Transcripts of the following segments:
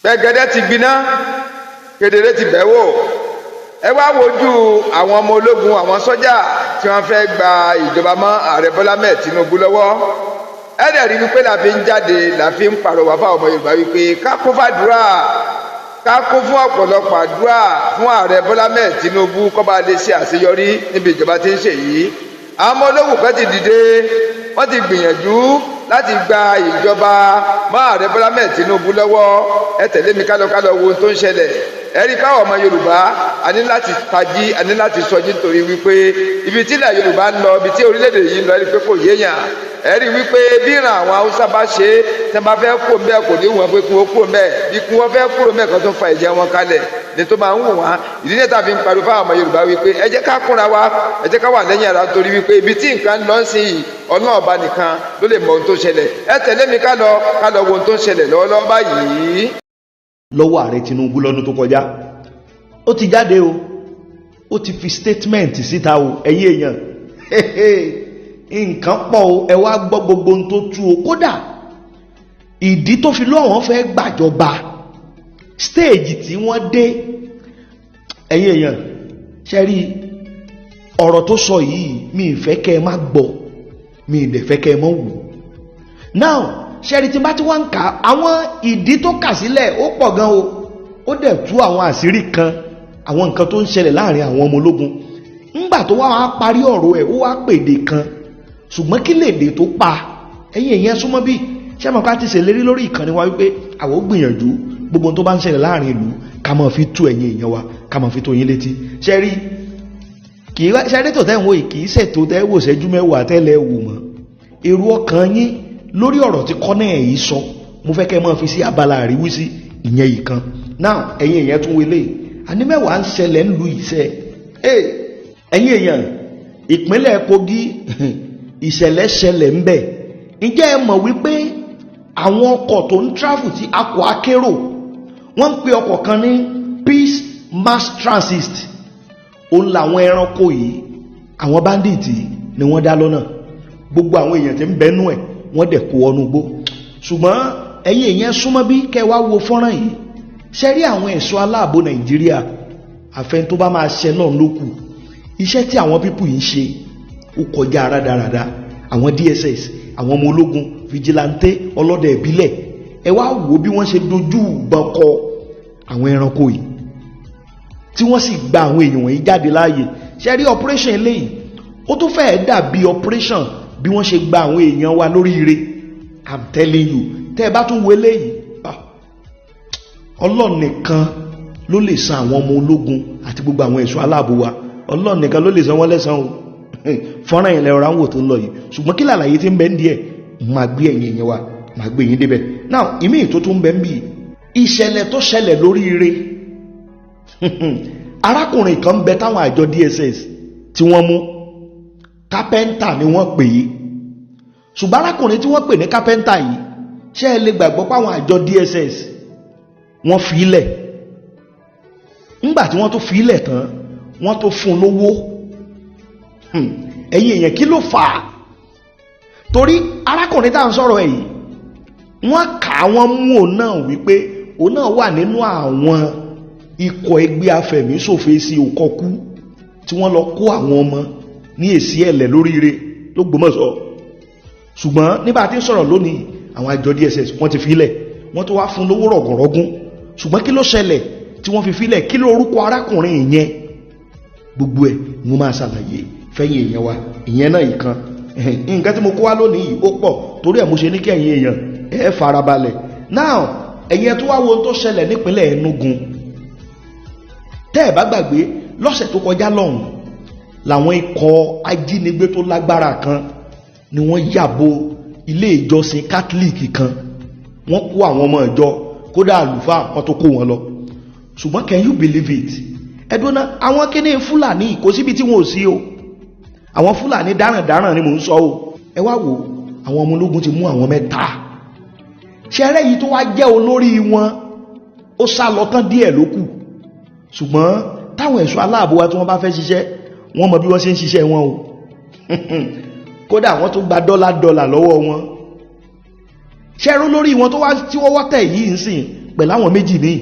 Gbẹ̀gẹ́dẹ́ ti gbiná, kedere ti bẹ̀ wò. Ẹ wá wojú àwọn ọmọ ológun, àwọn sọ́jà tí wọ́n fẹ́ gba ìjọba mọ́ Ààrẹ Bọ́lá mẹ́ẹ̀ Tinubu lọ́wọ́. Ẹ dẹ̀ rí wípé la fi ń jáde, la fi ń pàrọwà fáwọn ọmọ Yorùbá wípé ká kún fàdúrà, ká kún fún ọ̀pọ̀lọpọ̀ àdúrà fún Ààrẹ Bọ́lá mẹ́ẹ̀ Tinubu kó bá lè ṣe àṣeyọrí níbi ìjọba tí ń ṣe yìí. Àwọn ọmọ ológun kan ti dìde, wọ́n ti gbìyànjú láti gba ìjọba mọ́ Ààrẹ Bọ́lá mẹ́ẹ̀ Tinubu lọ́wọ́. Ẹ tẹ̀lé mi kálọ, kálọ wo ohun tó ń ṣẹlẹ̀. Ẹ rí káwọn ọmọ Yorùbá, a ní láti tají, a ní láti sọjí, nítorí wípé ibi tí ilẹ̀ Yorùbá ń lọ, ibi tí orílẹ̀-èdè yìí ń lọ, ẹ rí pé kò yéèyàn. Ẹ rí wípé bí ìran àwọn Haúsá bá ṣe é, tí wọ́n bá fẹ́ kó mbẹ́, kò ní wọ́n pé kí wọ́n kó mbẹ́. Bí kí wọ́n fẹ́ kúrò mbẹ́ kan tó fa ìjẹ wọn kalẹ̀ ní tó máa ń wù wọ́n. Ìdí ní tàbí ń pariwo fáwọn ọmọ Yorùbá wípé ẹ jẹ́ ká kúnra wa, ẹ jẹ́ ká wà lẹ́yìn ara, torí wípé ibi tí nǹkan lọ sí yìí, Ọlọ́run Ọba nìkan ló lè mọ ohun tó ṣẹlẹ̀. Ẹ tẹ̀lé mi ká lọ, ká lọ wo ohun tó ń ṣẹlẹ̀ lọ́wọ́lọ́wọ́ báyìí. Lọ́wọ́ Ààrẹ Tinubu lọ́dún tó kọjá, ó ti jáde o, ó ti fi statement síta o. Ẹ̀yin èèyàn, nǹkan pọ̀ o. Ẹ wá gbọ́ gbogbo ohun tó tú o. Kódà ìdí tó fi lọ́wọ́n fẹ́ gbàjọba, stage tí wọ́n dé. Ẹ̀yin èèyàn, ṣe rí ọ̀rọ̀ tó sọ yìí, mi ì fẹ́ kẹ́ ẹ má gbọ́, mi ì dẹ̀ fẹ́ kẹ́ ẹ má wò. Now, ṣe rí tí bá ti wá ń kà àwọn ìdí tó kà sílẹ̀, ó pọ̀ gan o. Ó dẹ̀ tú àwọn àṣírí kan, àwọn nǹkan tó ń ṣẹlẹ̀ láàrin àwọn ọmọ ológun. Ńgbà tó wá wá parí ọ̀rọ̀ ẹ̀, ó wá pèdè kan, ṣùgbọ́n kí lèdè tó pa? Ẹ̀yin èèyàn, súnmọ́ bí ṣé mo ká ti ṣèlérí lórí ìkànnì wa wípé àwọn ó gbìyànjú gbogbo tó bá ń ṣẹlẹ̀ láàrin ìlú, ká máa fi tú ẹ̀yin èèyàn wa, ká máa fi tó yín létí. Ṣe rí kì í ṣe rí tó tẹ́ ń wò yìí, kì í ṣètò tẹ́ wò ṣẹ́jú 10 tẹ́lẹ̀ wò mọ́. Èrò ọkàn yín lórí ọ̀rọ̀ tí kọ́nà ẹ̀ yìí sọ, mo fẹ́ kẹ́ máa fi sí abala àríwísí. Ìyẹn yìí kan. Now, ẹ̀yin èèyàn, tún wọlé àní mẹ́wàá ń ṣẹlẹ̀ ń lu ìṣẹ́. Ẹ̀yin èèyàn, ìpínlẹ̀ Kogi, ìṣẹ̀lẹ̀ ṣẹlẹ̀ ń bẹ̀. Ǹjẹ́ ẹ mọ̀ wípé àwọn ọkọ̀ tó ń travel tí akọ̀ akérò, wọ́n ń pe ọkọ̀ kan ní Peace Mass Transit, òun làwọn ẹranko yìí, àwọn bandit ni wọ́n dá lọ́nà. Gbogbo àwọn èèyàn tí ń bẹ́nu ẹ̀, wọ́n dẹ̀ kó ọnú gbó. Ṣùgbọ́n ẹ̀yin èèyàn, súnmọ́ bí kẹ́ wá wo fọ́nrán yìí. Ṣe rí àwọn ẹ̀ṣọ́ aláàbò Nàìjíríà, àfẹn tó bá máa ṣe náà ló kù. Iṣẹ́ tí àwọn people yìí ń ṣe, ó kọjá rádaràda. Àwọn DSS, àwọn ọmọ ológun, vigilante, ọlọ́dẹ ìbílẹ̀, ẹ wá wò bí wọ́n ṣe dojú ìbọn kọ àwọn ẹranko yìí, tí wọ́n sì gba àwọn èèyàn wọ̀nyí jáde láàyè. Ṣe rí operation eléyìí, ó tún fẹ́ẹ̀ dàbí operation bí wọ́n ṣe gba àwọn èèyàn wa lóríire. I'm telling you, tẹ́ ẹ bá tún wo eléyìí, Ọlọ́run nìkan ló lè san àwọn ọmọ ológun àti gbogbo àwọn ẹ̀ṣọ́ aláàbò wa. Ọlọ́run nìkan ló lè san wọ́n lẹ́san o. Fọ́nrán yẹn lẹ́rọ àwọn tó ń lọ yìí. Ṣùgbọ́n kí làlàyé tí ń bẹ ń díẹ̀, máa gbé ẹ̀yìn ẹ̀yìn wa, máa gbé yín débẹ̀. Now, ìmí tó tún bẹ ń bì, ìṣẹ̀lẹ̀ tó ṣẹlẹ̀ lóríire, arákùnrin kan ń bẹ táwọn àjọ DSS tí wọ́n mú. Kápẹ́ńtà ni wọ́n pè é. Ṣùgbọ́n arákùnrin tí wọ́n pè ní kápẹ́ńtà yìí, ṣé ẹ lè gbàgbọ́ páwọn àjọ DSS wọ́n fi í lẹ̀? Ńgbà tí wọ́n tó fi í lẹ̀ tán, wọ́n tó fún un lówó. Ẹ̀yin èèyàn, kí ló fà á? Torí arákùnrin tá à ń sọ̀rọ̀ ẹ̀ yìí, wọ́n kà á, wọ́n mú òun náà wípé òun náà wà nínú àwọn ikọ̀ ẹgbẹ́ afẹ̀míṣòfèsì òkọ̀kú tí wọ́n lọ kó àwọn ọmọ ní èsì ẹ̀lẹ̀ lóríire l'Ógbómọ̀ṣọ́. Ṣùgbọ́n nígbà tí ń sọ̀rọ̀ lónìí, àwọn àjọ DSS wọ́n ti filẹ̀, wọ́n tó wá fún lówó rọ̀gùnrọ̀gùn. Ṣùgbọ́n kí ló ṣẹlẹ̀ tí wọ́n fi filẹ̀? Kí ló orúkọ arákùnrin yẹn? Gbogbo ẹ̀ mo máa ṣàlàyé fẹ́yìn èèyàn wa. Ìyẹn náà ìkan. Nǹkan tí mo kó wá lónìí yìí, ó pọ̀, torí ẹ̀ mo ṣe ní kí ẹ̀yin èèyàn ẹ̀ farabalẹ̀. Now, ẹ̀yin ẹ̀ tó wá wo ohun tó ṣẹlẹ̀ nípínlẹ̀ Enugu. Tẹ́ ẹ̀ bá gbàgbé, lọ́sẹ̀ tó kọjá lọ́hùn, làwọn ikọ̀ ajínigbé tó lágbára kan ni wọ́n yàbò ilé ìjọsìn Catholic kan. Wọ́n kó àwọn ọmọ ìjọ, kódà àlùfáà, wọ́n tó kó wọn lọ. Ṣùgbọ́n can you believe it? Ẹdùn náà, àwọn kíní Fúlàní, kò síbi tí wọn ò sí o. Àwọn Fúlàní dáràndáràn ni mò ń sọ o. Ẹ wá wò, àwọn ọmọ ológun ti mú àwọn mẹ́ta. Ṣẹrẹ́ yìí tó wá jẹ́ olórí wọn, ó sá lọ tán, díẹ̀ ló kù. Ṣùgbọ́n táwọn ẹ̀ṣọ́ aláàbò wa tí wọ́n bá fẹ́ ṣiṣẹ́, wọ́n mọ bí wọ́n ṣe ń ṣiṣẹ́ wọn o. Kódà wọ́n tún gba dọ́là dọ́là lọ́wọ́ wọn. Ṣẹ́rú lórí wọn tó wá tí wọ́n wọ́tẹ̀ yìí ń sìn, pẹ̀lú àwọn méjì míì.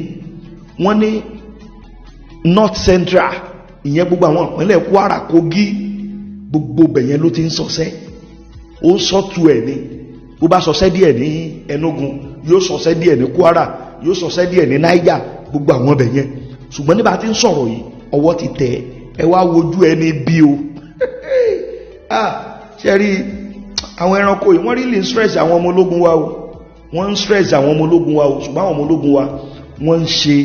Wọ́n ní North Central, ìyẹn gbogbo àwọn ìpínlẹ̀ Kwara, Kogi, gbogbo bẹ̀yẹn ló ti ń sọsẹ́. Ó ń sọ́tù ẹ̀ ní bó bá sọsẹ́ díẹ̀ ní Enugu, yóò sọsẹ́ díẹ̀ ní Kwara, yóò sọsẹ́ díẹ̀ ní Niger, gbogbo àwọn bẹ̀yẹn. Ṣùgbọ́n nígbà tí ń sọ̀rọ̀ yìí, ọwọ́ ti tẹ̀. Ẹ wá wojú ẹni bí o. Ṣe rí àwọn ẹranko yìí, wọ́n really stress àwọn ọmọ ológun wa o, wọ́n ń stress àwọn ọmọ ológun wa o. Ṣùgbọ́n àwọn ọmọ ológun wa, wọ́n ń ṣe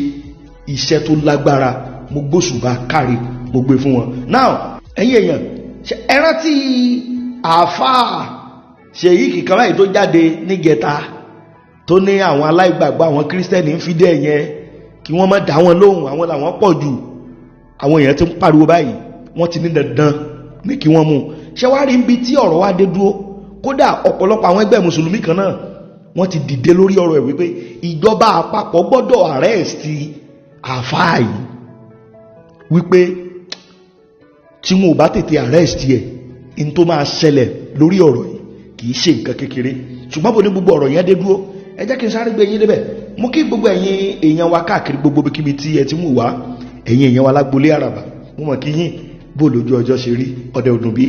iṣẹ́ tó lágbára. Mo gbóṣùbà kárí, mo gbé fún wọn. Now, ẹ̀yin èèyàn, ẹ rántí àáfàá ṣèyí kìkan báyìí tó jáde níjẹta, tó ní àwọn aláìgbàgbọ́, àwọn kírísítẹ́nì ń fi dẹ́ yẹn, kí wọ́n má dá wọn lóhùn, àwọn làwọn pọ̀ jù. Àwọn èèyàn ti ń pariwo báyìí, wọ́n ti ní dandan ní kí wọ́n mú. Ṣé wàá rí ibi tí ọ̀rọ̀ wa dé dúró? Kódà ọ̀pọ̀lọpọ̀ àwọn ẹgbẹ́ mùsùlùmí kan náà, wọ́n ti dìde lórí ọ̀rọ̀ ẹ̀ wípé ìjọba àpapọ̀ gbọ́dọ̀ arrest àáfàá yìí, wípé tí wọn ò bá tètè arrest ẹ̀, in tó máa ṣẹlẹ̀ lórí ọ̀rọ̀ yìí kì í ṣe nǹkan kékeré. Ṣùgbọ́n bò ní gbogbo ọ̀rọ̀ yẹn dé dúró, ẹ jẹ́ kí n sáré gbé yín débẹ̀. Mú kí gbogbo ẹ̀yin èèyàn wa káàkiri gbogbo ibikíbi tí ẹ ti ń wò wá, ẹ̀yin èèyàn wa lágbolé àràbà, mo mọ̀ kí yín. Bó lójú ọjọ́ ṣe rí, ọ̀dẹ òdùn bí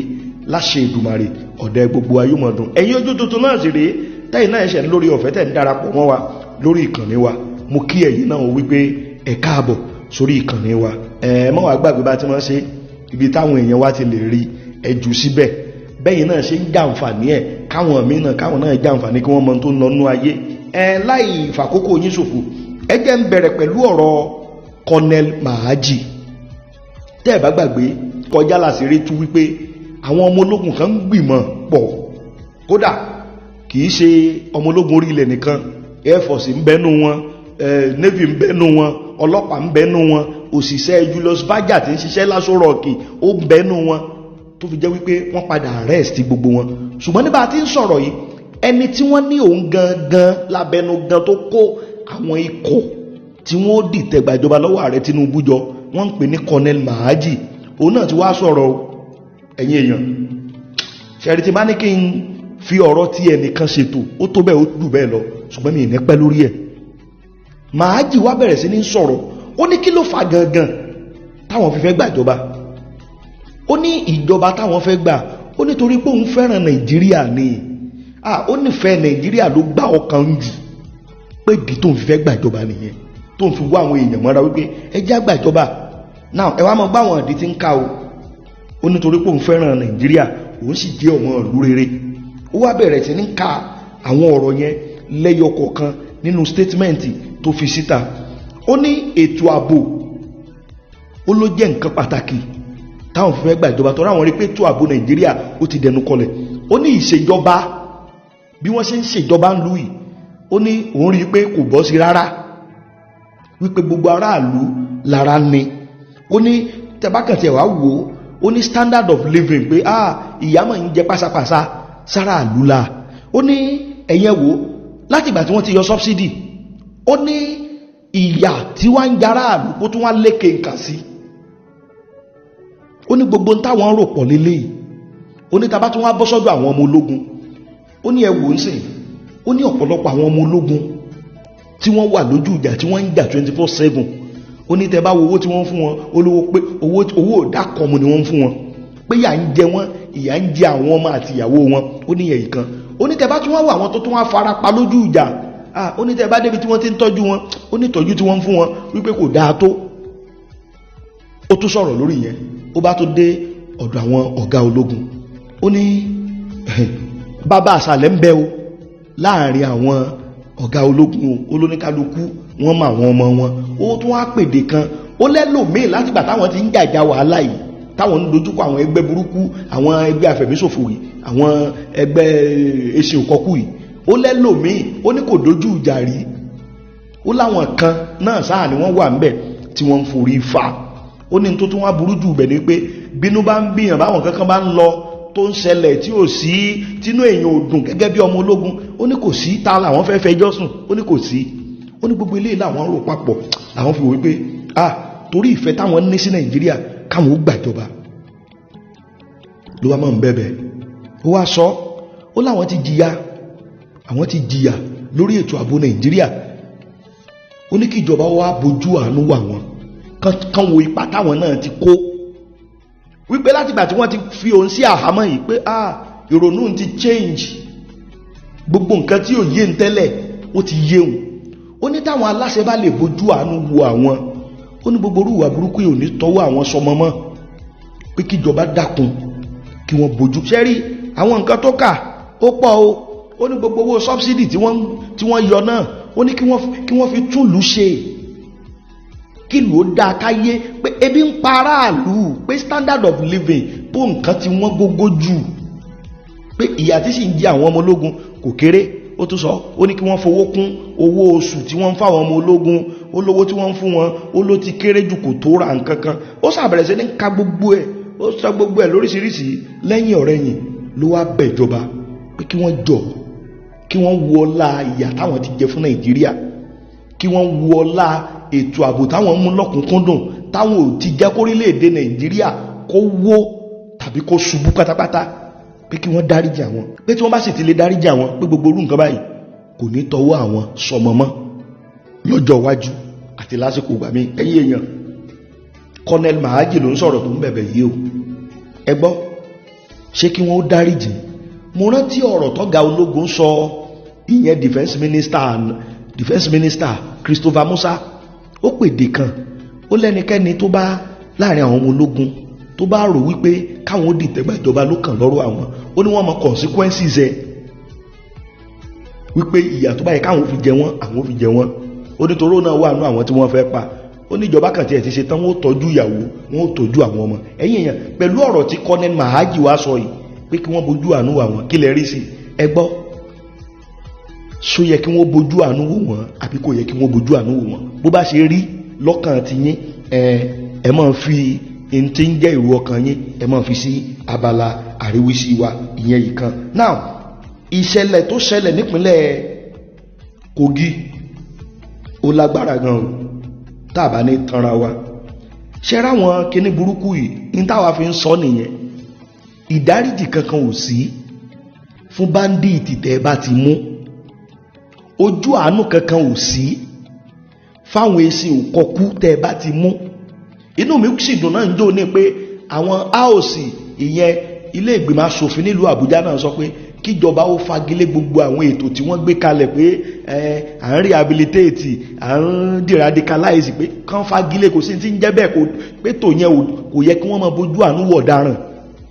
láṣẹ Èdùmàrè, ọ̀dẹ gbogbo ayé mọ̀ dùn. Ẹ̀yin ojú tuntun náà sì rèé, tẹ́yìn náà ṣẹ̀ lórí ọ̀fẹ́ tẹ̀ ń darapọ̀ mọ́ wa lórí ìkànnì wa, mo kí ẹ̀yin náà wípé ẹ káàbọ̀ sórí ìkànnì wa. Ẹ mọ́ wàá gbàgbé bá ti máa ṣe, ibi táwọn èèyàn wa ti lè rí ẹ jù síbẹ̀. Bẹ́yìn náà ṣe ń jàǹfààní ẹ̀, káwọn míì náà, káwọn náà jàǹfààní, kí wọ́n mọ tó ń lọ nú ayé ẹ. Láì fàkókò yín ṣòfò, ẹ jẹ́ ń bẹ̀rẹ̀ pẹ̀lú ọ̀rọ̀ Colonel Mahaji. Tẹ́ ẹ bá gbàgbé, kọjá láṣìírí tú wípé àwọn ọmọ ológun kan ń gbìmọ̀ pọ̀. Kódà kì í ṣe ọmọ ológun orí ilẹ̀ nìkan, Air Force ń bẹ́nu wọn, Navy ń bẹ́nu wọn, ọlọ́pàá ń bẹ́nu wọn, òṣìṣẹ́ Julius Berger tí ń ṣiṣẹ́ l'Aso Rock ó ń bẹ́nu wọn, tó fi jẹ́ wípé wọ́n padà arrest gbogbo wọn. Ṣùgbọ́n nígbà tí ń sọ̀rọ̀ yìí, ẹni tí wọ́n ní òun gangan lábẹ́nu gan tó kó àwọn ikọ̀ tí wọ́n dìtẹ̀ gbàjọba lọ́wọ́ ààrẹ Tinubu jọ, wọ́n ń pè ní Colonel Mahaji, òun náà ti wá sọ̀rọ̀ o. Ẹ̀yin èèyàn, ṣẹ̀rí tí bá ní kí n fi ọ̀rọ̀ tí ẹnìkan ṣètò, ó tó bẹ́ẹ̀, ó jù bẹ́ẹ̀ lọ, ṣùgbọ́n mi ì ní pẹ́ lórí ẹ̀. Mahaji wá bẹ̀rẹ̀ sí ní sọ̀rọ̀. Ó ní kí ló fà gangan táwọn fi fẹ́ gbàjọba? Ó ní ìjọba táwọn fẹ́ gbà, ó nítorí pé òun fẹ́ràn Nàìjíríà ni. Ó nífẹ̀ẹ́ Nàìjíríà ló gbá ọkàn jù, pé ìdí tóun fi fẹ́ gbàjọba nìyẹn, tóun fi wá àwọn èèyàn mọ́ra wípé ẹ jẹ́ àgbàjọba náà. Ẹ wá mọ bá àwọn ìdí tí ń ká o. Ó nítorí pé òun fẹ́ràn Nàìjíríà, òun sì jẹ́ ọmọ ìlú rere. Ó wá bẹ̀rẹ̀ sí ní ka àwọn ọ̀rọ̀ yẹn lẹ́yọ kọ̀ọ̀kan nínú statement tó fi síta. Ó ní ètò ààbò, ó ló jẹ́ nǹkan pàtàkì táwọn fi fẹ́ gbàjọba, tó ráwọn rí pé ètò ààbò Nàìjíríà ó ti dẹnu kọlẹ̀. Ó ní ìṣèjọba, bí wọ́n ṣe ń ṣèjọba ń lù yìí, ó ní òun rí i pé kò bọ́ sí rárá, wípé gbogbo aráàlú lára ni. Ó ní tẹ́bákàtì ẹ̀ wá wò ó, ó ní standard of living, pé ìyá mọ̀ ń jẹ pásápásá sára àlú la. Ó ní ẹ̀yẹn wò, láti ìgbà tí wọ́n ti yọ subsidy, ó ní ìyà tí wọ́n ń jara àlú kó tún wá lékè nǹkan sí. Ó ní gbogbo ń táwọn rò pọ̀ lélẹ́yìí. Ó ní tá bá tún wá bọ́ sọ́dọ̀ àwọn ọmọ ológun, ó ní ẹ wò ń sìn, ó ní ọ̀pọ̀lọpọ̀ àwọn ọmọ ológun tí wọ́n wà lójú ìjà, tí wọ́n ń jà 24/7, ó ní tẹ́ bá wo owó tí wọ́n ń fún wọn, olówó pé owó owó òdàkọ̀mù ni wọ́n ń fún wọn, pé ìyà ń jẹ wọ́n, ìyà ń jẹ àwọn ọmọ àti ìyàwó wọn. Ó ní ẹ̀yìn kan, ó ní tẹ́ bá tún wá wọ àwọn tó tún wá fara pa lójú ìjà, ó ní tẹ́ bá débi tí wọ́n ti ń tọ́jú wọn, ó ní ìtọ́jú tí wọ́n ń fún wọn wípé kò dáa tó. Ó tún sọ̀rọ̀ lórí yẹn. Ó bá tó dé ọ̀dọ̀ àwọn ọ̀gá ológun, ó ní bàbá àṣàlẹ̀ ń bẹ o láàrin àwọn ọ̀gá ológun o. Olóníkálukú wọ́n mọ àwọn ọmọ wọn. Ó tún wá pèdè kan, ó lẹ́lòmíì látìgbà táwọn ti ń jàjà wàhálà yìí, táwọn ń dojúkọ àwọn ẹgbẹ́ burúkú, àwọn ẹgbẹ́ afẹ̀míṣòfò yìí, àwọn ẹgbẹ́ eṣin òkọ́kù yìí, ó lẹ́lòmíì, ó ní kò dojú ìjà rí. Ó láwọn kan náà sáà ni wọ́n wà ńbẹ̀ tí wọ́n ń forí fa. Ó ní tó tún wá burú jù bẹ̀ ni pé bínú bá ń bíyàn, báwọn kankan bá ń lọ tó ń ṣẹlẹ̀ tí ò sí tínú èèyàn ò dùn gẹ́gẹ́ bí ọmọ ológun, ó ní kò sí ta làwọn fẹ́ fẹjọ́ sùn, ó ní kò sí. Ó ní gbogbo eléyìí làwọn rò papọ̀, làwọn fi wò wípé torí ìfẹ́ táwọn ní sí Nàìjíríà, káwọn ó gbàjọba. Ló wá máa ń bẹ̀bẹ̀, ó wá sọ, ó láwọn ti jìyà, àwọn ti jìyà lórí ètò ààbò Nàìjíríà. Ó ní kí ìjọba wá bójú àánú wà wọ́n, kán wo ipa táwọn náà ti kó, wípé látìgbà tí wọ́n ti fi òun sí àhámọ́ yìí pé ìrònú ti change, gbogbo nǹkan tí ò yé ń tẹ́lẹ̀ ó ti yé òun. Ó ní táwọn aláṣẹ bá lè bójú àánú wo àwọn, ó ní gbogbo orúwà burúkú yìí ò ní tọwọ́ àwọn sọmọ mọ́, pé kíjọba dákun kí wọ́n bójú. Ṣẹ́rí àwọn nǹkan tó kà ó pọ̀ o. Ó ní gbogbo owó subsidy tí wọ́n yọ náà, ó ní kí wọ́n fi tún lù ṣe, kí ló dáa káyé, pé ebi ń pa aráàlú, pé standard of living bó nǹkan tí wọ́n gógó jù, pé ìyà tí sì ń jẹ àwọn ọmọ ológun kò kéré. Ó tún sọ, ó ní kí wọ́n fowó kún owó oṣù tí wọ́n ń fáwọn ọmọ ológun, ó lówó tí wọ́n ń fún wọn ó ló ti kéré jù, kò tó ra nǹkan kan. Ó ṣàbẹ̀rẹ̀ sí ní ka gbogbo ẹ̀, ó sọ gbogbo ẹ̀ lóríṣiríṣi. Lẹ́yìn ọ̀rẹ́yìn ló wá bẹ̀jọba pé kí wọ́n jọ, kí wọ́n wo ọlá ìyà táwọn ti jẹ fún Nàìjíríà, kí wọ́n wo ọlá ètò ààbò táwọn mú lọ́kùnkúndùn, táwọn ò ti jẹ́ kórílẹ̀-èdè Nàìjíríà kó wó tàbí kó ṣubú pátápátá, pé kí wọ́n dáríjì àwọn, pé tí wọ́n bá sì ti lè dáríjì àwọn, pé gbogbo orú nǹkan báyìí kò ní tọwọ́ àwọn sọmọ mọ́ lọ́jọ́ iwájú àti lásìkò ìgbà mi. Ẹ̀yin èèyàn, Colonel Mahaji ló ń sọ̀rọ̀ tó ń bẹ̀bẹ̀ yìí o. Ẹ gbọ́, ṣé kí wọ́n ó dáríjì? Mo rántí ọ̀rọ̀ tọ́gá ológun sọ, ìyẹn defence minister Christopher Musa. Ó pèdè kan, ó lẹ́nikẹ́ni tó bá láàrin àwọn ọmọ ológun tó bá rò wípé káwọn ó dìtẹ̀gbàjọba ló kàn lọ́rọ̀ àwọn, ó ní wọ́n mọ consequences ẹ̀, wípé ìyà tó bá yẹ káwọn fi jẹ wọ́n, àwọn fi jẹ wọ́n. Ó ní toró náà wà nú àwọn tí wọ́n fẹ́ pa. Ó ní ìjọba kan tiẹ̀ ti ṣe tán, wọ́n ó tọ́jú ìyàwó, wọ́n ó tọ́jú àwọn ọmọ. Ẹ̀yin èèyàn, pẹ̀lú ọ̀rọ̀ tí Colonel Mahaji wá sọ yìí pé kí wọ́n bójú àánú wà wọ́n, kí lẹ rí sí? Ẹ gbọ́, ṣó yẹ kí wọ́n bójú àánú wò wọ́n àbí kò yẹ kí wọ́n bójú àánú wò wọ́n? Bó bá ṣe rí lọ́kàn ti yín, ẹ máa fi n tí ń jẹ́ ìrù ọkàn yín, ẹ máa fi sí abala àríwísí wa, ìyẹn yìí kan. Now, ìṣẹ̀lẹ̀ tó ṣẹlẹ̀ nípínlẹ̀ Kogi ó lágbára gan o, tá a bá ní tanra wa. Ṣe ráwọn kíní burúkú yìí ní táwa fi ń sọ nìyẹn, ìdáríjì kankan ò sí fún báńdíìtì tẹ́ ẹ bá ti mú, ojú àánú kankan ò sí fáwọn èsì òkọkú tẹ́ ẹ bá ti mú. Inú mi sì dùn náà ń jó ní pé àwọn áòsì, ìyẹn ilé ìgbìmọ̀ asòfin nílùú Àbújá náà, sọ pé kíjọba ó fagilé gbogbo àwọn ètò tí wọ́n gbé kalẹ̀ pé à ń rehabilitate, à ń deradicalize, pé kán fagilé, kò sí ti ń jẹ́ bẹ́ẹ̀, kò pé tò yẹn kò yẹ kí wọ́n máa bójú àánú wọ̀ ọ̀daràn.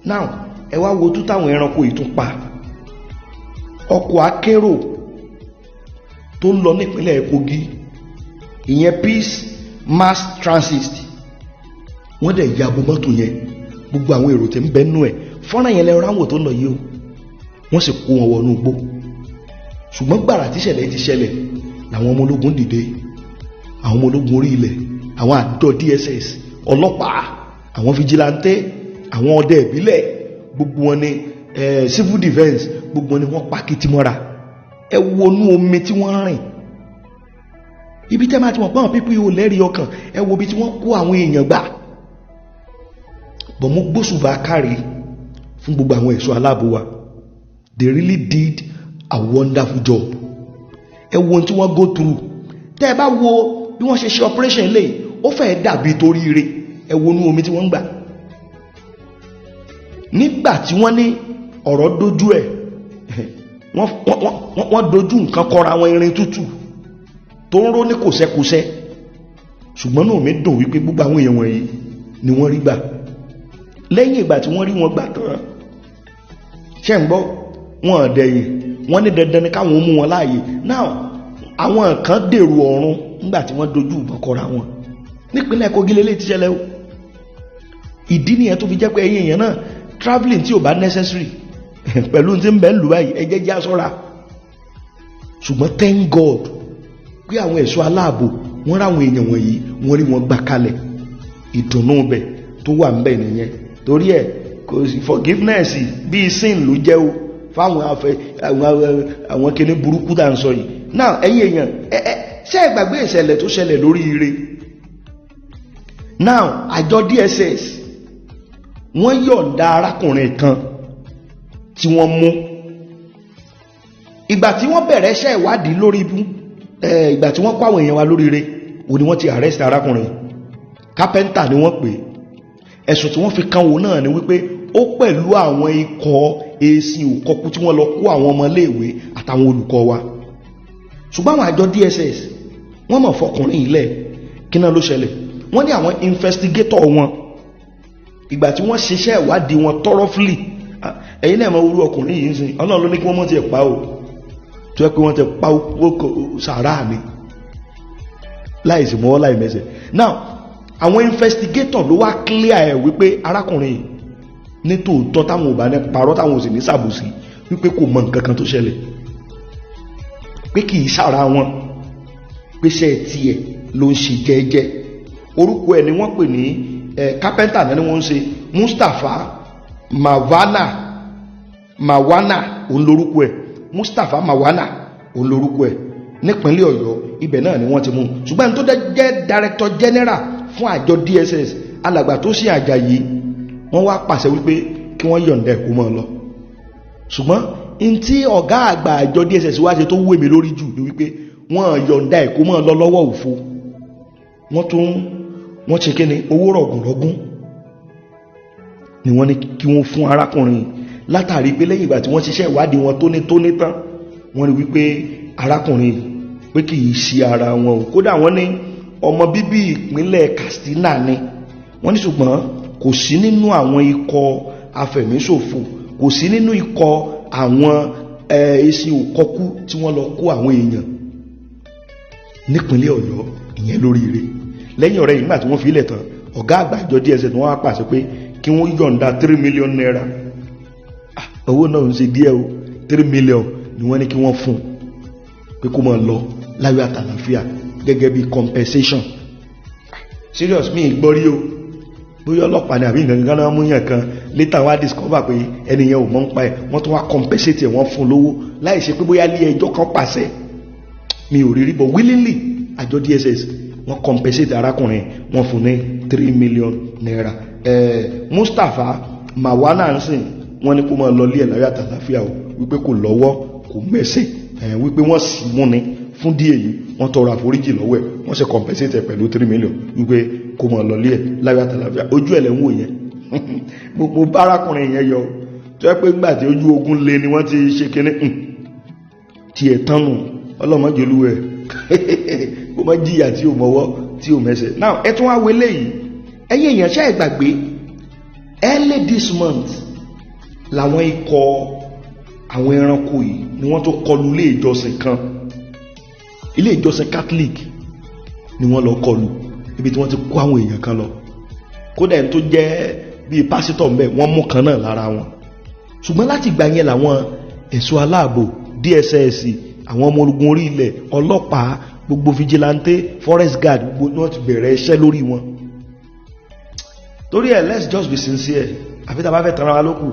Now, ẹ wá wo tú táwọn ẹranko yìí tún pa. Ọkọ̀ akérò tó ń lọ nípínlẹ̀ Kogi, ìyẹn Peace Mass Transit, wọ́n dẹ̀ ya bo mọ́tò yẹn, gbogbo àwọn èrò tí ń bẹ nú ẹ̀, fọ́nrán yẹn lẹ́rọ ráwọ̀ tó ń lọ yìí o, wọ́n sì kó wọn wọnú igbó. Ṣùgbọ́n gbàrà tí ìṣẹ̀lẹ̀ ti ṣẹlẹ̀ làwọn ọmọ ológun dìde, àwọn ọmọ ológun orí ilẹ̀, àwọn àjọ DSS, ọlọ́pàá, àwọn vigilante, àwọn ọdẹ ìbílẹ̀, gbogbo wọn ni civil defence, gbogbo wọn ni wọ́n pa kìtì mọ́ra. Ẹ wọnú omi tí wọ́n rìn, ibi tẹ́ máa ti mọ̀ pé àwọn pípé yóò lẹ́rìí ọkàn, ẹ wo ibi tí wọ́n kó àwọn èèyàn gbà bọ̀. Mo gbóṣùbà káre fún gbogbo àwọn ẹ̀ṣọ́ aláàbò wa. They really did a wonderful job. Ẹ wo ohun tí wọ́n go through. Tẹ́ ẹ bá wo bí wọ́n ṣe ṣe operation lè, ó fẹ́ẹ́ dàbí torí ire. Ẹ wo inú omi tí wọ́n ń gbà nígbà tí wọ́n ní ọ̀rọ̀ dojú ẹ̀, wọ́n dojú nǹkan kọra àwọn irin tútù tó ń ró ní kòsẹ́kòsẹ́. Ṣùgbọ́n náà mi dùn wípé gbogbo àwọn èèyàn wọ̀nyí ni wọ́n rí gbà. Lẹ́yìn ìgbà tí wọ́n rí wọn gbà tán, ṣe ń gbọ́, wọn dẹ̀yìn, wọ́n ní dandan ni káwọn mú wọn láàyè. Now, àwọn kan dèrò ọ̀run nígbà tí wọ́n dojú ìbọn kọra wọn nípínlẹ̀ Kogi lélẹ̀ ti ṣẹlẹ̀ o. Ìdí nìyẹn tó fi jẹ́ pé ẹ̀yin èèyàn náà, travelling tí ò bá necessary pẹ̀lú tí ń bẹ ń lù báyìí, ẹ jẹ́ já ṣọ́ra. Ṣùgbọ́n thank God pé àwọn ẹ̀ṣọ́ aláàbò, wọ́n ráwọn èèyàn wọ̀nyí, wọ́n rí wọn gbà kalẹ̀. Ìdùnnú bẹ̀ tó wà ń bẹ̀ nìyẹn. Torí ẹ̀, kò sí forgiveness bíi sin ló jẹ́ o fáwọn afẹ àwọn kinní burúkú tá à ń sọ yìí náà. Ẹ̀yin èèyàn, ẹ ẹ ṣé ẹ gbàgbé ìṣẹ̀lẹ̀ tó ṣẹlẹ̀ lórí ire? Now, àjọ DSS, wọ́n yọ̀ǹda arákùnrin kan tí wọ́n mú ìgbà tí wọ́n bẹ̀rẹ̀ iṣẹ́ ìwádìí lórí Ìgbà tí wọ́n kó àwọn èèyàn wa lóríire òní, wọ́n ti arrest arákùnrin. Kápẹ́ńtà ni wọ́n pè é. Ẹ̀sùn tí wọ́n fi kan òun náà ni wípé ó pẹ̀lú àwọn ikọ̀ èsì òkọkú tí wọ́n lọ kó àwọn ọmọléèwé àtàwọn olùkọ́ wa. Ṣùgbọ́n àwọn àjọ DSS, wọ́n mọ̀ fọkùnrin ilẹ̀. Kí náà ló ṣẹlẹ̀? Wọ́n ní àwọn investigator wọn, ìgbà tí wọ́n ṣiṣẹ́ ìwádìí wọn thoroughly, ẹ̀yin náà mọ orú ọkùnrin yìí ń sìn. Ọlọ́run ló ní kí wọ́n mọ̀ tiẹ̀ pa o, tó yẹ pé wọ́n ti pa ó sàrà ni láìsí mọ́wọ́ láì mẹ́sẹ̀. Now, àwọn investigator ló wá clear ẹ̀ wípé arákùnrin yìí ní tòótọ́, táwọn ò bá ní parọ́, táwọn ò sì ní sàbòsí, wípé kò mọ nǹkan kan tó ṣẹlẹ̀, pé kì í sára wọn, pé ṣe tiẹ̀ ló ń ṣe jẹ́jẹ́. Orúkọ ẹ̀ ni wọ́n pè ní kápẹ́ńtà náà ni wọ́n ń ṣe, Mustapha Mavana Mawana òun lorúkọ ẹ̀. Mustapha Mawana òun lorúkọ ẹ̀. Nípínlẹ̀ Ọ̀yọ́ ibẹ̀ náà ni wọ́n ti mú. Ṣùgbọ́n tó jẹ́ director general fún àjọ DSS, alàgbà tó ṣe Àjàyí, wọ́n wá pàṣẹ wípé kí wọ́n yọ̀ǹda ẹ̀ kó mọ́ ọ lọ. Ṣùgbọ́n n tí ọ̀gá àgbà àjọ DSS wá ṣe tó wú èmi lórí jù ni wípé wọ́n yọ̀ǹda ẹ̀ kó mọ́ ọ lọ lọ́wọ́ òfo. Wọ́n tún wọ́n ṣe kíni, owó rọ̀gùnrọ̀gùn ni wọ́n ní kí wọ́n fún arákùnrin, látàrí pé lẹ́yìn ìgbà tí wọ́n ṣiṣẹ́ ìwádìí wọn tónítóní tán, wọ́n rí wípé arákùnrin pé kì í ṣe ara wọn o. Kódà wọ́n ní ọmọ bíbí ìpínlẹ̀ Katsina ni wọ́n ní, ṣùgbọ́n kò sí nínú àwọn ikọ̀ afẹ̀míṣòfò, kò sí nínú ikọ̀ àwọn èsì òkọkú tí wọ́n lọ kó àwọn èèyàn nípínlẹ̀ Ọ̀yọ́. Ìyẹn lóríire. Lẹ́yìn ọ̀rẹ́ yìí, nígbà tí wọ́n fi ilẹ̀ tán, ọ̀gá àgbà àjọ DSS wọ́n wá pàṣẹ pé kí wọ́n yọ̀ǹda ₦3 million. Owó náà ń ṣe díẹ̀ o. 3 million ni wọ́n ní kí wọ́n fún pé kó máa lọ láyọ̀ àtàlàfíà gẹ́gẹ́ bí compensation. Serious, mi gbọ́ rí o. Bóyá ọlọ́pàá ni àbí nǹkan kan náà mú yàn kan, later wá discover pé ẹni yẹn ò mọ̀ ń pa ẹ̀, wọ́n tún wá compensate ẹ̀, wọ́n fún lówó láì ṣe pé bóyá ilé ẹjọ́ kan pàṣẹ. Mi ò rí rí, but willingly, àjọ DSS wọ́n compensate arákùnrin, wọ́n fún ní ₦3 million. Mustapha Mawana ń sìn, wọ́n ní kó máa lọ lé ẹ̀ láyọ̀ àtàláfíà o, wípé kò lọ́wọ́, kò mẹ́sẹ̀ ẹ̀, wípé wọ́n sì mú ni. Fún díẹ̀ yìí, wọ́n tọrọ àforíjì lọ́wọ́ ẹ̀, wọ́n sì compensate ẹ̀ pẹ̀lú 3 million, wípé kó máa lọ lé ẹ̀ láyọ̀ àtàláfíà. Ojú ẹ̀ lẹ́ ń wò yẹn. Gbogbo bárakùnrin yẹn yọ tó yẹ pé ńgbà tí ojú ogun lé ni wọ́n ti ṣe kinní tiẹ̀ tánu. Ọlọ́mọdé olúwẹ̀ kó má jìyà tí ò mọ́wọ́ tí ò mẹ́sẹ̀. Now, ẹ tún wá wọlé yìí. Ẹ̀yin èèyàn, ṣe é gbàgbé, early this month làwọn ikọ̀ àwọn ẹranko yìí ni wọ́n tó kọlu ilé ìjọsìn kan. Ilé ìjọsìn Catholic ni wọ́n lọ kọlu, ibi tí wọ́n ti kó àwọn èèyàn kan lọ. Kódà ẹni tó jẹ́ bíi pásítọ̀ ńbẹ, wọ́n mú kan náà lára wọn. Ṣùgbọ́n láti ìgbà yẹn làwọn ẹ̀ṣọ́ aláàbò, DSS, àwọn ọmọ ogun orí ilẹ̀, ọlọ́pàá, gbogbo vigilante, forest guard, gbogbo ni wọ́n ti bẹ̀rẹ̀ iṣẹ́ lórí wọn. Torí ẹ̀, let's just be sincere, àfi tá a bá fẹ́ tanra wa lókù.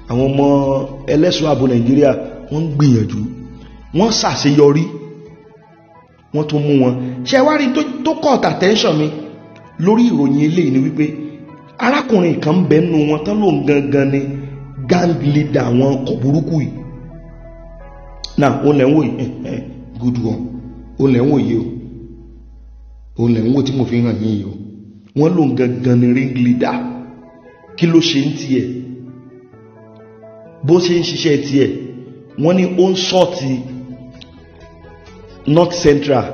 Àwọn ọmọ ẹlẹ́ṣọ́ ààbò Nàìjíríà, wọ́n ń gbìyànjú, wọ́n ṣàṣeyọrí, wọ́n tún mú wọn. Ṣé wá rí tó caught attention mi lórí ìròyìn eléyìí ni wípé arákùnrin kan ń bẹ nínú wọn tán lóun gangan ni gang leader àwọn ọkọ̀ burúkú yìí. Now, òun lẹ̀ ń wò yìí, good one. Òun lẹ̀ ń wò yìí o, òun lẹ̀ ń wò tí mo fi hàn yín yìí o. Wọ́n lóun gangan ni ring leader. Kí ló ṣe ń tiẹ̀, bó ṣe ń ṣiṣẹ́ tiẹ̀? Wọ́n ní ó ń sọ́ọ̀tì North Central,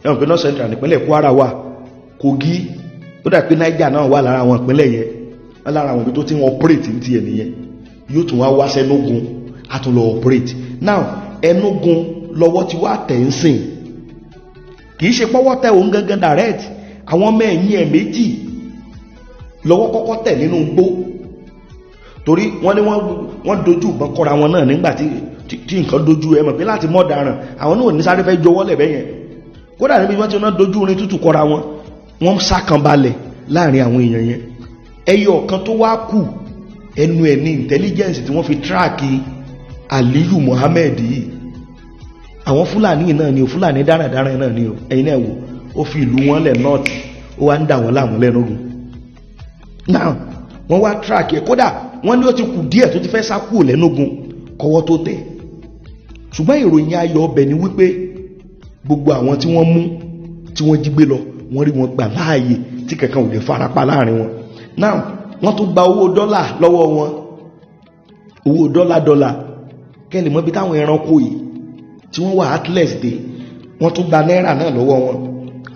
ẹ̀wọ̀n pé North Central nípínlẹ̀ Kwara wà, Kogi, ó dà pé Niger náà wà lára àwọn ìpínlẹ̀ yẹn. Wọ́n lára àwọn ibi tó ti ń operate ní tiẹ̀ nìyẹn. Yóò tún wá wá sẹ́nugun, á tún lọ operate. Now, Ẹnugun lọ́wọ́ ti wá tẹ̀ ń sìn. Kì í ṣe pọ́wọ́ tẹ òun gangan direct. Àwọn ọmọ ẹ̀yìn ẹ̀ méjì lọ́wọ́ kọ́kọ́ tẹ̀ nínú igbó, torí wọ́n ní wọ́n dojú ìbọn kọ́ra wọn náà nígbà tí nǹkan dojú. Ẹ mọ̀ pé láti mọ́ daràn, àwọn náà ní sáré fẹ́ jọwọ́ lẹ̀ bẹ́yẹn. Kódà níbi wọ́n ti náà dojú irin tútù kọ́ra wọn, wọ́n sákan balẹ̀ láàrin àwọn èèyàn yẹn. Ẹyọ kan tó wá kù, ẹnu ẹ̀ ní intelligence tí wọ́n fi track Aliyu Muhammed yìí. Àwọn Fúlàní náà ni o, Fúlàní dáradára náà ni o. Ẹ̀yin náà wò ó, fi ìlú wọn lẹ̀ north, ó wá ń dà wọ́n láàmú lẹ́nugun. Now, wọ́n wá track ẹ̀. Kódà wọ́n ní ó ti kù díẹ̀ tó ti fẹ́ sá kúrò lẹ́nugun kọ́wọ́ tó tẹ̀. Ṣùgbọ́n ìròyìn ayọ̀ ọbẹ̀ ni wípé Gbogbo àwọn tí wọ́n mú, tí wọ́n jí gbé lọ, wọ́n rí wọn gbà láàyè tí kankan ò lè farapa láàrin wọn. Now, wọ́n tún gba owó dọ́là lọ́wọ́ wọn, owó dọ́là dọ́là. Kẹ́lẹ̀ mọ́ bí táwọn ẹranko yìí tí wọ́n wà heartless dé. Wọ́n tún gba náírà náà lọ́wọ́ wọn.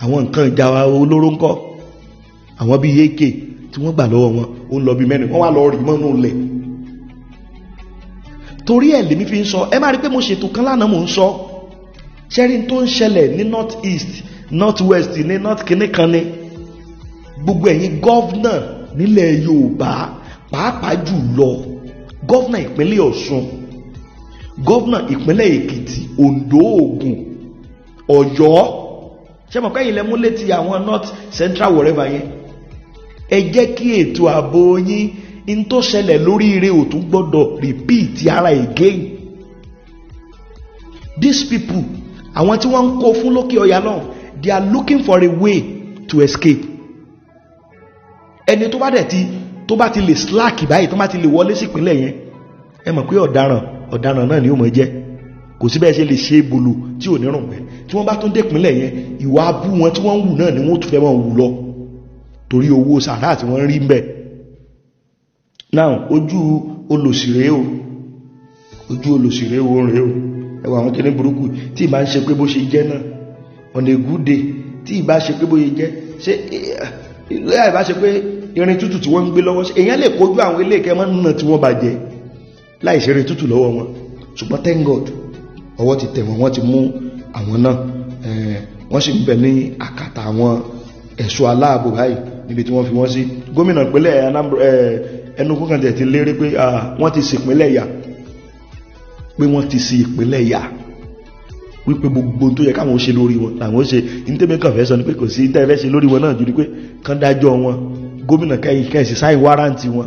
Àwọn nǹkan ìjà olóró ńkọ́, àwọn bíi AK tí wọ́n gbà lọ́wọ́ wọn, ó ń lọ bíi 4. Wọ́n wá lọ rí mọ́nú lẹ̀. Torí ẹ̀ lèmi fi ń sọ, ẹ má rí pé mo ṣètò kan lánàá, mò ń sọ ṣẹ́rin tó ń ṣẹlẹ̀ ní North East, North West, ní North kìnní kan ní gbogbo ẹ̀yin governor nílẹ̀ Yorùbá, pàápàá jù lọ governor ìpínlẹ̀ Ọ̀ṣun, governor ìpínlẹ̀ Èkìtì, Oǹdó, Ògùn, Ọ̀yọ́. Ṣé mo kẹ́yìn lẹ́mú létí àwọn North Central, wherever yẹn, ẹ jẹ́ kí ètò ààbò yín n tó ṣẹlẹ̀ lóríire ò tún gbọ́dọ̀ repeat ara again. These people, àwọn tí wọ́n ń kó fún lókè ọ̀yà náà, they are looking for a way to escape. Ẹni tó bá dẹ̀ ti tó bá ti lè slack báyìí, tó bá ti lè wọlé sí ìpínlẹ̀ yẹn, ẹ mọ̀ pé ọ̀daràn ọ̀daràn náà ni ó mọ̀ jẹ́. Kò sí bẹ́ẹ̀ ṣe lè ṣe bolo tí ò ní rùn pẹ́. Tí wọ́n bá tún dé ìpínlẹ̀ yẹn, ìwà abú wọn tí wọ́n ń wù náà ni wọ́n tún fẹ́ máa wù lọ, torí owó sàrà tí wọ́n ń rí ń bẹ̀. Now, ojú olòṣìrè o, ojú olòṣìrè o rèé o. Ẹwà àwọn kìnnì burúkú tí ìbá ń ṣe pé bó ṣe jẹ́ náà on a good day, tí ìbá ṣe pé bó ṣe jẹ́, ṣe ìbá ṣe pé irin tútù tí wọ́n ń gbé lọ́wọ́, èèyàn lè kojú àwọn ilé ìkẹ́ mọ́ nínà tí wọ́n bàjẹ́ láì ṣe irin tútù lọ́wọ́ wọn. Ṣùgbọ́n thank God, ọwọ́ ti tẹ̀ wọ́n, wọ́n ti mú àwọn náà, wọ́n sì ń bẹ ní àkàtà àwọn ẹ̀ṣọ́ aláàbò báyìí níbi tí wọ́n fi wọ́n sí. Gómìnà ìpínlẹ̀ Enugu kan tẹ̀ ti lérí pé wọ́n ti ṣèpínlẹ̀ yà, pé wọ́n ti ṣe ìpínlẹ̀ yà, wípé gbogbo tó yẹ káwọn ó ṣe lórí wọn làwọn ó ṣe. Ní tẹ́mi kàn fẹ́ sọ ni pé kò sí tẹ́ fẹ́ ṣe lórí wọn náà ju ni pé kán dájọ́ wọn, gómìnà kẹ́yìn kẹ́sì sign warrant wọn,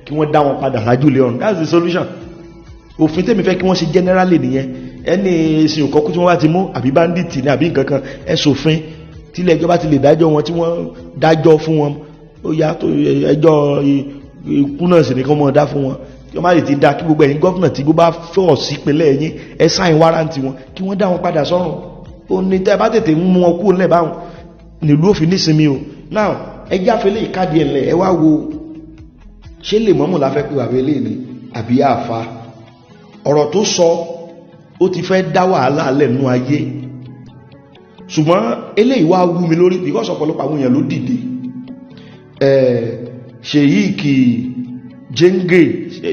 kí wọ́n dá wọn padà sájúlé ọ̀run. That's the solution. Òfin tẹ́mi fẹ́ kí wọ́n ṣe generally nìyẹn. Ẹni ìsìn òkọ́kú tí wọ́n bá ti mú, àbí bandit ní àbí nǹkan kan, ẹ ṣòfin tílé ẹjọ́ bá ti lè dájọ́ wọn, tí wọ́n dájọ́ fún wọn, ó yá tó ẹjọ́ ikú náà sì ní kí wọ́n mọ̀ dá fún wọn. Kí wọ́n má lè ti dá kí gbogbo ẹ̀yin governor tí gbogbo bá fọ́ sí ìpínlẹ̀ yín, ẹ sign warrant wọn, kí wọ́n dá wọn padà sọ́run. Ó ní tẹ́ ẹ bá tètè mú wọn kúrò nílẹ̀ báwọn nílùú òfin nísinmi o. Now, ẹ jáfe lè káàdì ẹ̀ lẹ̀. Ẹ wá wo, ṣé lè mọ́mù la fẹ́ pé bàbá eléyìí ni àbí àfa? Ọ̀rọ̀ tó sọ, ó ti fẹ́ dá wàhálà lẹ́nu ayé. Ṣùgbọ́n eléyìí wá wú mi lórí because ọ̀pọ̀lọpọ̀ àwọn èèyàn ló dìde. Sheikh Jenge,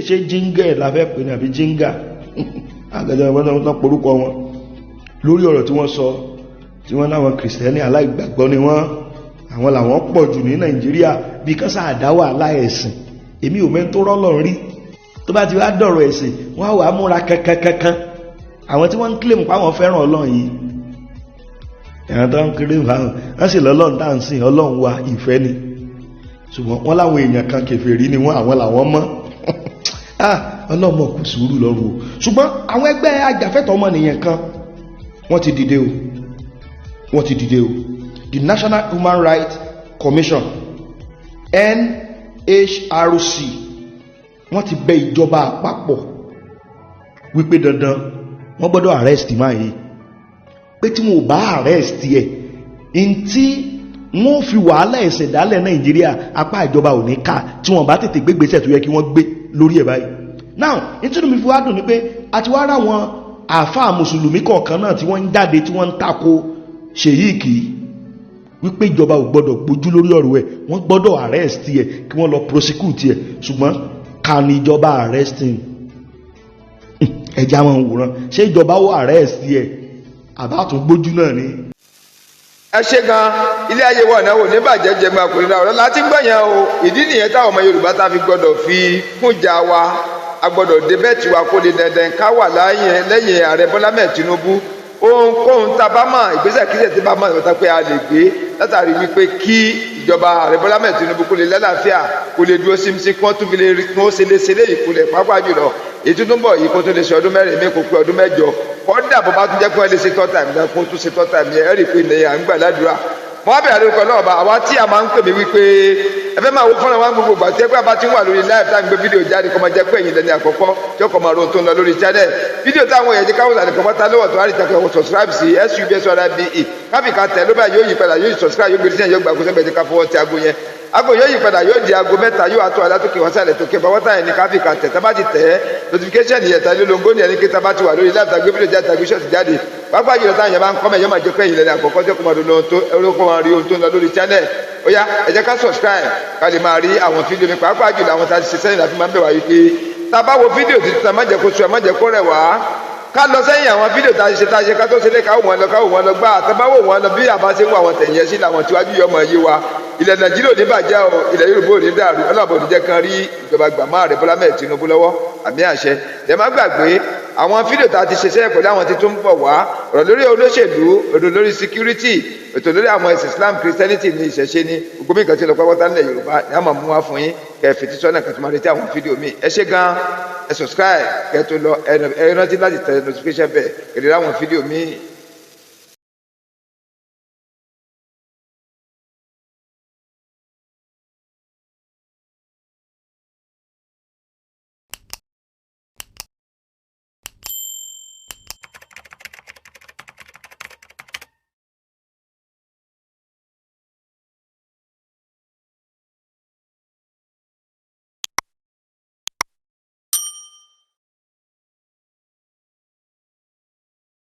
ṣé Jíngẹ̀ la fẹ́ pè ní àbí Jíngà àgbẹ̀jọ̀ ìwọ́n tó porúkọ wọn, lórí ọ̀rọ̀ tí wọ́n sọ, tí wọ́n láwọn Kìrìsìtẹ́nì aláìgbàgbọ́ ni wọ́n, àwọn làwọn pọ̀ jù ní Nàìjíríà, bí kásá àdá wàhálà ẹ̀sìn. Èmi ò mẹ́ni tó rọ́lọ̀ rí. Tó bá ti wá dọ̀rọ̀ ẹ̀sìn, wọ́n á wà á múra kankankankan. Àwọn tí wọ́n ń claim páwọn fẹ́ràn Ọlọ́run yìí, ẹ̀rọ tó ń kéré fáwọn, wọ́n sì lọ́lọ́run tá à ń sìn, Ọlọ́run wa ìfẹ́ ni. Ṣùgbọ́n wọ́n láwọn èèyàn kan kèfèrí ni wọ́n, àwọn làwọn mọ́. Ọlọ́mọ kò sùúrù lọ́rùn o. Ṣùgbọ́n àwọn ẹgbẹ́ ajàfẹ́tọ̀ọ́ ọmọnìyàn kan, wọ́n ti dìde o, wọ́n ti dìde o. The National Human Rights Commission, NHRC, wọ́n ti bẹ ìjọba àpapọ̀ wípé dandan wọ́n gbọ́dọ̀ arrest máa yìí, pé tí wọn ò bá arrest ẹ̀, ntí wọ́n fi wàhálà ẹ̀sẹ̀ dálẹ̀ Nàìjíríà, apá ìjọba ò ní ká tí wọ́n bá tètè gbégbèsè tó yẹ kí wọ́n gbé lórí ẹ̀ báyìí. Now, nítorí mi fi wá dùn ni pé a ti wá rà wọn àáfàá mùsùlùmí kọ̀ọ̀kan náà tí wọ́n ń jáde, tí wọ́n ń tako Sheikh, wípé ìjọba ò gbọ́dọ̀ gbójú lórí ọ̀rọ̀ ẹ̀, wọ́n gbọ́dọ̀ arrest ẹ̀, kí wọ́n lọ prosecute ẹ̀. Ṣùgbọ́n ká ní ìjọba arrest him? Ẹja máa ń wòran. Ṣé ìjọba ó arrest ẹ̀, àbá tún gbójú náà ni? Ẹ ṣe gan. Ilé ayé wa náà wò ní bàjẹ́ jẹgbẹ́ àkùnrin náà ọ̀rọ̀ láti gbọ́ yẹn o. Ìdí nìyẹn táwọn ọmọ Yorùbá tá fi gbọ́dọ̀ fi kúnjà wa, a gbọ́dọ̀ débẹ̀ tiwa kó lè dandan ká wà lẹ́yìn Ààrẹ Bọ́lá mẹ́ẹ̀ Tinubu. Ohunkóhun tá a bá mọ̀, ìgbésẹ̀ kíṣẹ̀ tí bá mọ̀ ìwọ́ta pé a lè gbé látàrí wípé kí ìjọba Ààrẹ Bọ́lá mẹ́ẹ̀ Tinubu kó lè lálàáfíà, kó lè dúró símsí, kí wọ́n tún fi lè rí kí wọ́n ṣe lè ṣe léyìí kulẹ̀, pàápàá jùlọ èyí tó ń bọ̀ yìí, kó tó lè ṣe ọdún 4 mi, kó pé ọdún 8. Kọ́dà bó bá tún jẹ́ pé wọ́n lè ṣe third time náà, kó tún ṣe third time yẹn. Ẹ rí i pé ilẹ̀ à ń gbà ládùúrà. Wọ́n á bẹ̀rẹ̀ lórúkọ náà bá àwa tí a máa ń pè mí wípé Ẹ fẹ́ máa wo fọ́nrán wa gbogbo ìgbà tí ẹ pé àbá ti ń wà lórí live tá à ń gbé fídíò jáde, kó máa jẹ́ pé ẹ̀yin lẹ́ni àkọ́kọ́ tí ó kọ́ máa ro tó ń lọ lórí channel. Fídíò táwọn èèyàn jẹ́ káwọn àlẹ́ kọ́mọ́tà lọ́wọ́ tó wá rí ìtàkùn subscribe sí subsribe, káfíńkà tẹ̀ ló báyìí, yóò yí padà, yóò subscribe, yóò gbé sí, yóò gbà kó sẹ́gbẹ̀ẹ́ ká fọwọ́ ti aago yẹn. Aago yóò yí padà, yóò di aago 3, yóò àtọ́ alátòkè wọ́n sàlẹ̀ tókè bá wọ́tà yẹn ní káfíńkà tẹ̀. Tá bá ti tẹ̀ ẹ́, notification yẹn ta lólobó ní ẹni kí tá bá ti wà lórí live tàgbé fídíò jáde, tàgbé short jáde, pápá jùlọ táwọn yẹn bá ń kọ́mẹ̀, yóò máa jẹ́ pé ẹ̀yin lẹ́ni àkọ́kọ́ tí ó kọ́ máa rí ohun tó ń lọ lórí channel. Ó yá, ẹ jẹ́ ká subscribe ká lè máa rí àwọn fídíò mi, pàápàá jùlọ àwọn tá a ti ṣe sẹ́yìn láti máa ń bẹ̀ wá yìí pé tá a bá wo fídíò tuntun, má jẹ́ kó sú ẹ, má jẹ́ kó rẹ̀ wá. Ká lọ sẹ́yìn àwọn fídíò tá a ṣe, tá a ṣe ká tó ṣe lé, ká wò wọ́n lọ, ká wò wọ́n lọ gbá. Àtàbá wò wọ́n lọ, bí àbá ṣe ń wọ àwọn tẹ̀yẹ sí làwọn tíwájú yọ ọmọ yé wa. Ilẹ̀ Nàìjíríà ò ní bàjẹ́ o, ilẹ̀ Yorùbá ò ní dàrú. Ọlọ́ọ̀bọ̀ ò ní jẹ́ kan rí ìjọba gbàmọ́ Ààrẹ Bọ́lá mẹ́ẹ̀ Tinubu lọ́wọ́. Àmì àṣẹ. Ẹ má gbàgbé àwọn fídíò tá a ti ṣe sẹ́yìn pẹ̀lú àwọn tí tó ń bọ̀ wá, ọ̀rọ̀ lórí olóṣèlú, ọ̀rọ̀ lórí security, ètò lórí àwọn ẹ̀sìn Islam, Christianity ní ìṣẹ̀ṣe ní gbogbo mi nǹkan tí ó lọ pápátá nílẹ̀ Yorùbá ní a máa mú wá fún yín. Kẹ́ ẹ fetí sọ́nà kẹ́ tó máa retí àwọn fídíò mi. Ẹ ṣé gan. Ẹ subscribe kẹ́ tó lọ. Ẹ rántí láti tẹ notification bell kẹ́ lè rí àwọn fídíò mi.